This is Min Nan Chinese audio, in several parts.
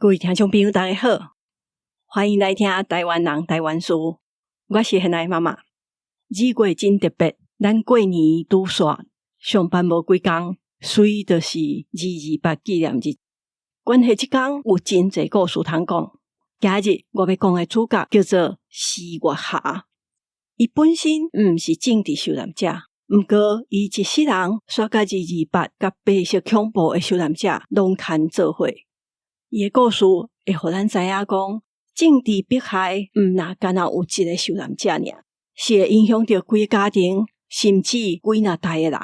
各位聽眾朋友，大家好，歡迎來聽台灣人台灣事。我是現在媽媽。2月真特別，咱過年拄煞，上班無幾工，所以就是228紀念日。關係這工有真濟故事通講。今日我欲講的主角叫做施月霞，伊本身毋是政治受難者，毋過伊一世人煞佮228佮白色恐怖的受難者攏牽做伙。伊的故事會予咱知影講，政治迫害毋若干焦有一個受難者爾，是會影響著規个家庭，甚至幾若代的人。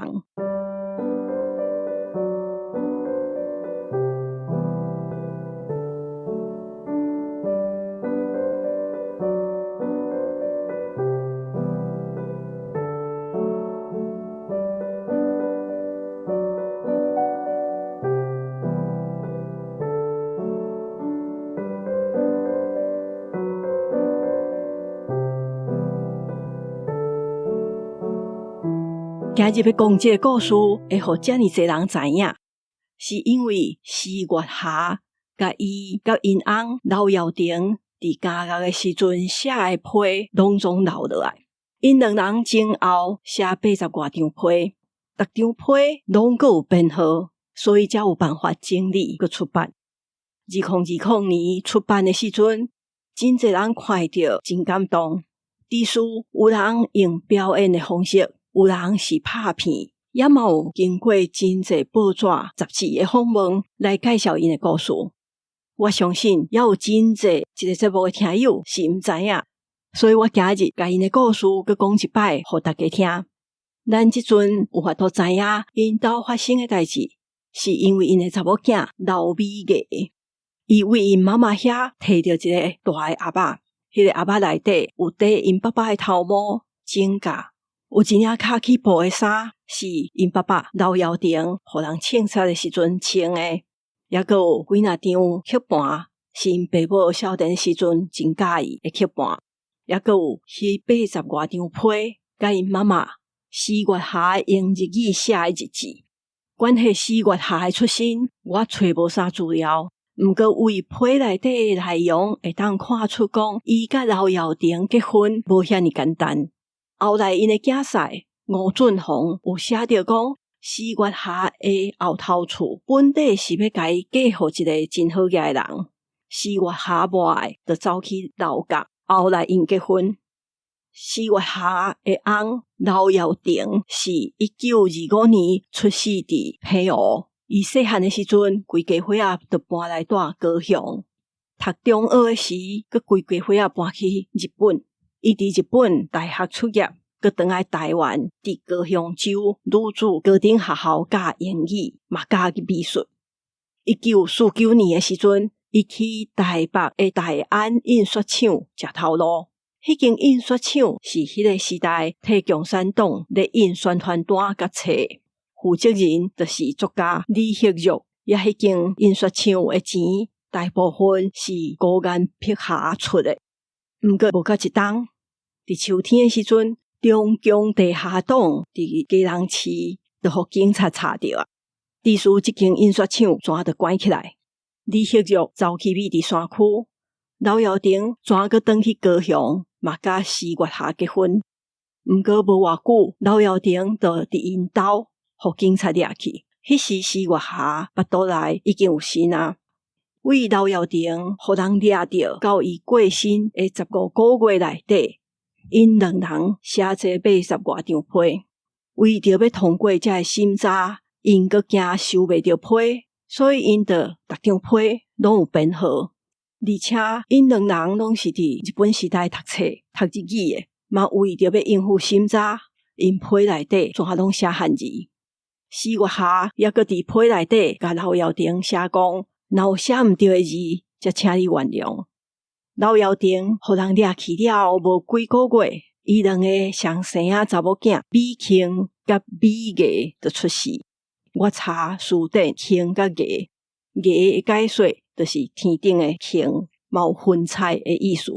今日欲講這个故事，會予遮爾濟人知影，是因為施月霞佮伊佮𪜶翁劉耀庭佇監獄的時陣寫的批攏總留落來。𪜶兩人前後寫八十外張批，逐張批攏閣有編號，所以才有辦法整理閣出版。2020年出版的時陣，真濟人看著真感動。至少有人用表演的方式，有人是拍片，也嘛有經過真濟報紙、雜誌的訪問來介紹𪜶的故事。我相信猶有真濟這个節目的聽友是毋知影，所以我今日共𪜶的故事閣講一擺，予大家聽。咱這陣有法度知影𪜶兜發生的代誌，是因為𪜶的查某囝劉美娥，伊為𪜶媽媽遐提著一个大的盒仔，彼个盒仔內底有綴𪜶爸爸的頭毛、指甲，有一領卡其布的衫，是𪜶爸爸劉耀庭予人槍殺的時陣穿的，猶閣有幾若張曲盤，是𪜶爸母少年時陣真佮意的曲盤，猶閣有彼八十外張批，佮𪜶媽媽施月霞用日語寫的日誌。關係施月霞的出身，我揣無啥資料。毋過為批內底的內容，會當看出講，伊佮劉耀庭結婚無遐爾簡單。後來𪜶的囝婿吳俊宏有寫著講，施月霞的後頭厝本底是欲共伊嫁予一个真好額的人，施月霞無愛，就走去劉家。後來𪜶結婚。施月霞的翁劉耀庭是1925年出世佇澎湖，伊細漢的時陣，規家伙仔就搬來蹛高雄。讀中學的時，閣規家伙仔搬去日本。伊佇日本大學畢業，閣轉來台灣，佇高雄州女子高等學校教英語，嘛教美術。1949年的時陣，伊去台北的大安印刷廠食頭路。彼間印刷廠是彼个時代替共產黨咧印宣傳單佮冊，負責人就是作家李克若。也彼間印刷廠的錢大部分是高岩碧霞出的。毋過無到一冬，佇秋天的時陣，中共地下黨佇基隆市就予警察查著啊，致使這間印刷廠全著關起來。李克若走去美芝山區。劉耀庭轉閣轉去高雄，嘛佮施月霞結婚。毋過無偌久，劉耀庭就佇𪜶兜予警察掠去。彼時施月霞腹肚內已經有身啊。為劉耀庭予人掠著到伊過身的15個月內底，𪜶兩人寫這八十外張批，為著欲通過這个審查，𪜶閣驚收袂著批，所以𪜶就逐張批攏有編號。而且，𪜶兩人攏是佇日本時代讀冊、讀日語的，嘛為著欲應付審查，𪜶批內底全攏寫漢字。施月霞猶閣佇批內底共劉耀庭寫講，若有寫毋對的字，才請你原諒。劉耀庭予人掠去了後無幾個月，伊兩个雙生仔查某囝美慶佮美娥就出世。我查辭典，慶佮娥，娥的解說就是天頂的星，嘛有雲彩的意思。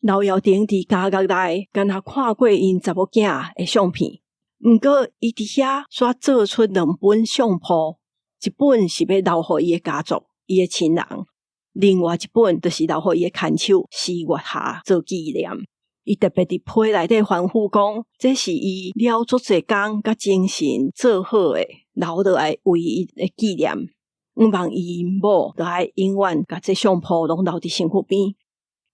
劉耀庭佇監獄內，敢若看過𪜶查某囝的相片，毋過伊佇遐煞做出兩本相簿，一本是欲留予伊的家族、伊的親人，另外一本就是留予伊的牽手施月霞做紀念。伊特別佇批內底吩咐講，這是伊了足濟工佮精神做好的，留落來為伊的紀念。向望伊𪜶某著愛永遠共這相簿攏留佇身軀邊。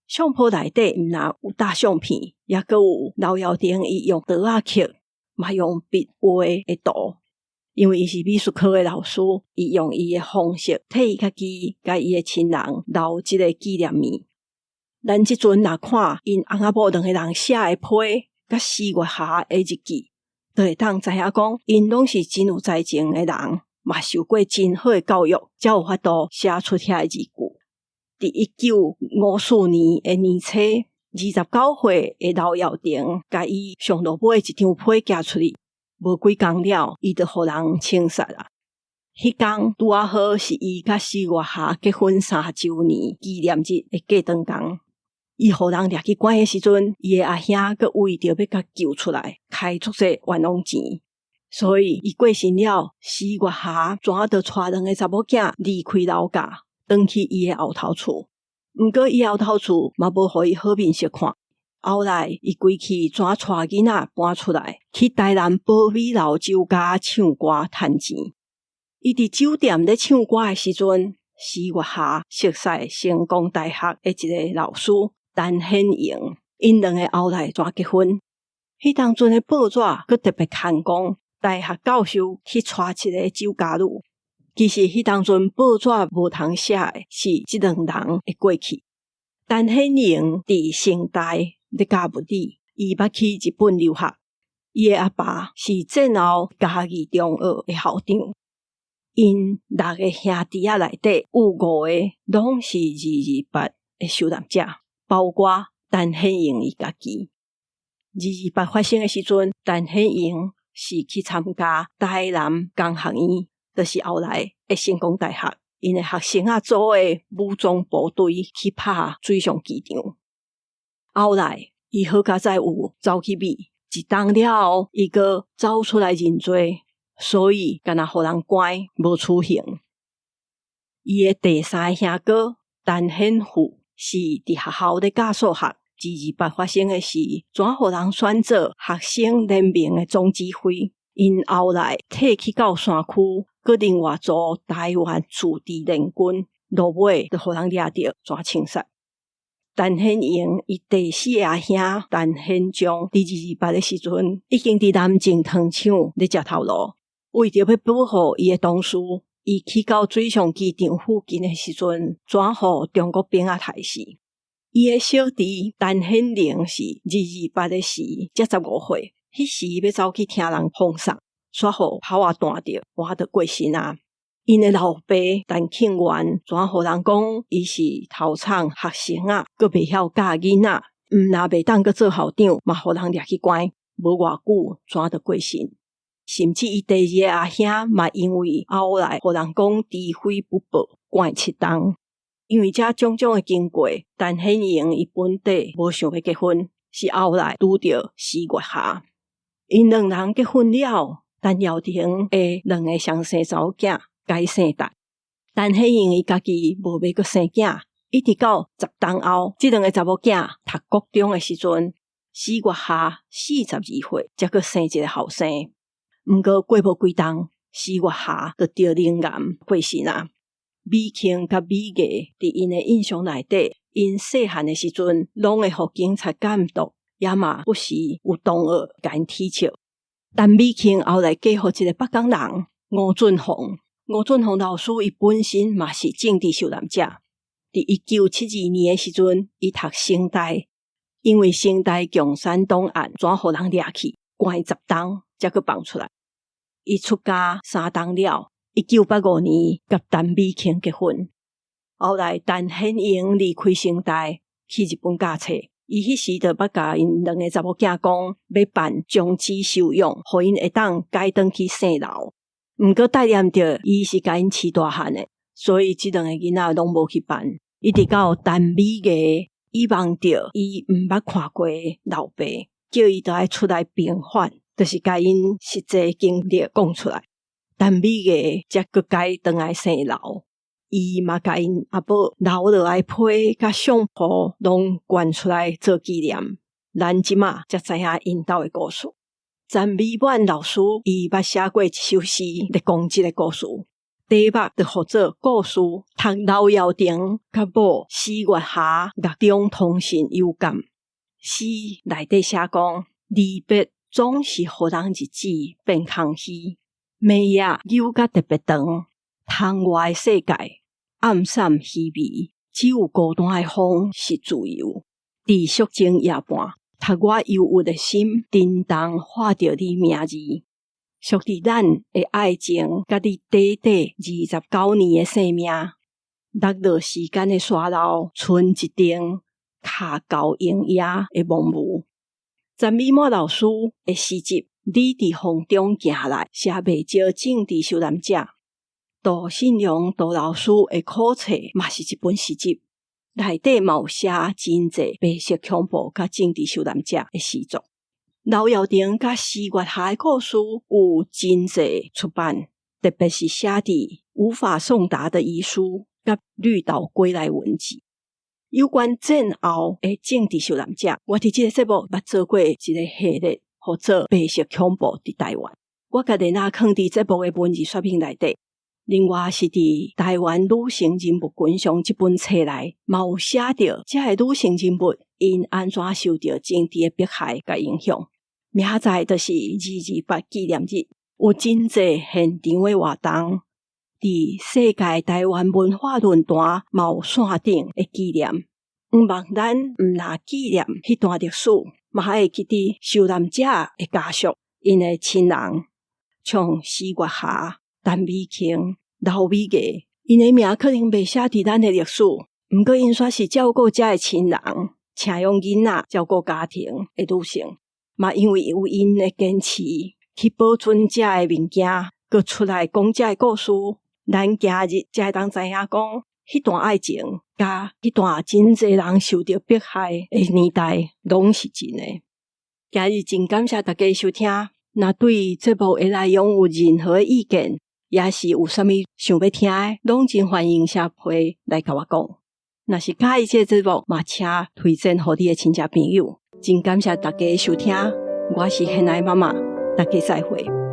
相簿內底毋但有搭相片，抑閣有劉耀庭伊用刀仔刻，嘛用筆畫的圖。因為伊是美術科的老師，伊用伊的方式替伊家己佮伊的親人留這个紀念物。咱這陣若看𪜶翁仔某兩个人寫的批，佮施月霞的日記，就會當知影講，𪜶攏是真有才情的人，嘛受過真好的教育，才有法度寫出遐个字句。佇1954年的年初，29歲的劉耀庭，共伊上落尾一張批寄出去，無幾工了，伊就予人槍殺啦。彼工拄仔好是伊佮施月霞結婚3週年紀念日的過長工。伊予人掠去關的時陣，伊的阿兄閣為著欲共救出來，開足濟冤枉錢。所以伊過身了，施月霞怎就帶兩个查某囝離開劉家，轉去伊的後頭厝。毋過伊後頭厝嘛無予伊好面色看。後來伊規氣怎帶囡仔搬出來，去台南寶美樓酒家唱歌趁錢。伊佇酒店咧唱歌的時陣，施月霞熟似成功大學的一个老師陳顯榮，𪜶兩个後來怎結婚？彼當陣的報紙閣特別刊講，大學教授去娶一个酒家女。其實彼當陣報紙無通寫的是這兩人的過去。陳顯榮佇成大咧教物理，伊捌去日本留學。伊的阿爸是戰後嘉義中學的校長。𪜶六个兄弟仔內底有五个攏是二二八的受難者，包括陳顯榮伊家己。二二八發生的時陣，陳顯榮是去參加台南工學院，就是後來的成功大學，𪜶的學生仔組的武裝部隊去拍水上機場。後來伊好佳哉有走去美，一冬了後，伊閣走出來認罪。所以，干焦予人關無處刑。伊的第三个兄哥陳顯富是佇學校咧教數學。二二八發生的時，怎予人選做學生聯盟的總指揮？𪜶後來退去到山區，閣另外組台灣自治聯軍，落尾就予人掠著，怎槍殺。陳顯榮伊第四个阿兄陳顯章，佇二二八的時陣，已經佇南靖糖廠咧食頭路。為著欲保護伊的同事，伊去到水上機場附近的時陣，怎予中國兵仔刣死。伊的小弟陳顯靈是二二八的時才15歲，彼時欲走去聽人放送，煞予炮仔彈著，換著過身啊。𪜶的老爸陳慶元怎予人講伊是頭創學生仔，閣袂曉教囡仔，毋但袂當閣做校長，嘛予人掠去關，無偌久怎著過身。甚至伊第二个阿兄嘛，因為後來予人講知非不報，關7冬。因為這種種的經過，陳顯榮伊本底無想欲結婚，是後來拄著施月霞。𪜶兩人結婚了，陳耀庭的兩个雙生查某囝改姓陳。陳顯榮伊家己無欲閣生囝，一直到10冬後，這兩个查某囝讀國中的時陣，施月霞42歲，才閣生一个後生。毋過過無幾冬，施月霞就得乳癌過身啊。美慶佮美月佇𪜶的印象內底，𪜶細漢的時陣，攏會予警察監督，也嘛不時有同學共𪜶恥笑。陳美慶後來嫁予一個北港人吳俊宏，吳俊宏老師伊本身嘛是政治受難者。佇1972年的時陣，伊讀成大，因為成大共產黨案，怎予人掠去關10冬，才閣放出來。伊出監3冬了，1985年佮陳美慶結婚。後來陳顯榮離開成大去日本教冊，伊彼時就捌共𪜶兩个查某囝講，欲辦終止收養，予𪜶會當改轉去姓劉。毋過帶念著伊是共𪜶飼大漢的，所以這兩个囡仔攏無去辦。一直到陳美月，伊夢著伊毋捌看過的老爸，叫伊著愛出來平反。就是共𪜶實際經歷講出來，陳美月才閣改轉來姓劉。伊嘛共𪜶阿母留落來批佮相簿攏捐出來做紀念。咱這馬才知影𪜶兜的故事。陳美滿老師伊捌寫過一首詩咧講這个故事，題目就號做故事讀劉耀庭佮某施月霞獄中通信有感。詩內底寫講，離別總是予人日子變空虛，暝夜扭甲特別長，窗外的世界暗散稀微，只有孤單的風是自由。佇寂靜夜半，讀我憂鬱的心，震動喊著你名字。屬佇咱的愛情，佮你短短29年的生命，落落時間的沙漏，賰一陣跤厚螢夜的濃霧。陳美滿老師的詩集《你佇風中行來》寫袂少政治受難者。杜信陽杜老師的苦冊嘛是一本詩集，內底嘛有寫真濟白色恐怖佮政治受難者的詩作。劉耀庭佮施月霞的故事有真濟出版，特別是寫佇《無法送達的遺書》佮《綠島歸來文集》。有關戰後的政治受難者，我佇這个節目捌做過一個系列，號做白色恐怖佇台灣。我共連仔囥佇節目的文字說明內底。另外是佇台灣女性人物群像這本冊內，嘛有寫著這个女性人物𪜶按怎受著政治的迫害佮影響。明仔載就是228紀念日，有真濟現場的活動，佇世界台灣文化論壇嘛有線頂的紀念。毋望咱毋若紀念彼段歷史，嘛會記得受難者的家屬、𪜶的親人，像施月霞、陳美琴、劉美月，𪜶的名可能袂寫佇咱的歷史，毋過𪜶煞是照顧遮的親人、請養囡仔、照顧家庭的女性。嘛因為有𪜶的堅持，去保存遮的物件，閣出來講遮的故事，咱今日才會當知影講，彼段愛情，佮彼段真濟人受著迫害的年代，攏是真的。今日真感謝大家收聽，若對節目的內容有任何的意見，抑是有啥物想欲聽的，攏真歡迎寫批來共我講。若是佮意這个節目，嘛請推薦予你的親戚朋友。真感謝大家收聽，我是現愛媽媽，大家再會。